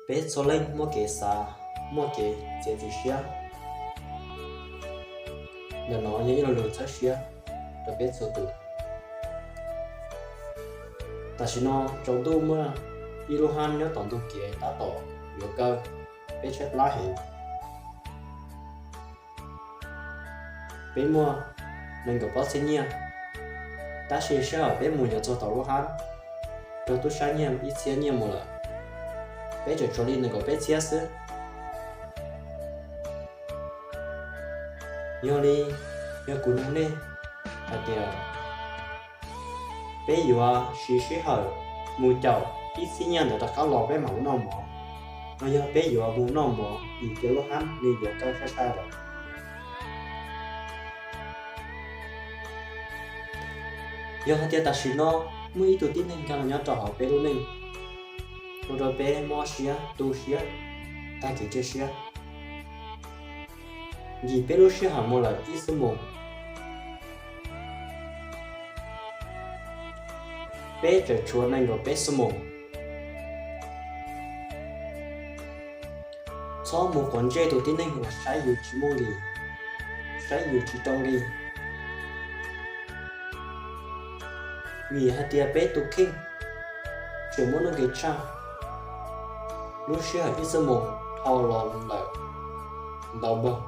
Peb txhua leej muaj kev xav, muaj kev txiav txim siab. Ntawm no yog ib lo lus txhawb siab rau peb txhua tus. Tam sim no tsaus ntuj muaj ib lub hab nyob tom ntug kev tab tom yuav kaw, peb tshaib plab heev. Peb muaj nees nkaum plaub txhiab nyiaj, tab sis sij hawm peb mus yuav txog tom lub hab, raug tub sab nyiag ib txhiab nyiaj mus lawm, peb tseem tshuav li nees nkaum peb txhiab xwb. Yog li, yog kuv nug nej hais tias peb yuav siv sij hawm mus caum ib txhiab nyiaj ntawd rov qab los peb mam mus noj mov, los yog peb yuav mus noj mov vim tias lub hab nws yuav kaw sab sab lawm? Yog hais tias tam sim no muaj ib tug tib neeg nkag los nyob rau hauv peb lub neej, ua rau peb mob siab tu siab, tag kev cia siab, vim peb lub sij hawm mus lawm ib xuab moos, peb tseem tshuav nees nkaum peb xuab moos. Txhob mus quav ntsej tus tib neeg uas saib yus tsis muaj nqis, saib yus tsis rau nqi, vim hais tias peb tus kheej tseem muaj nuj nqis tshaj, lub sij hawm ib xuab moos dhau los lawm ntau npaug.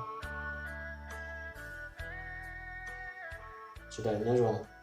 Sawv daws nyob zoo.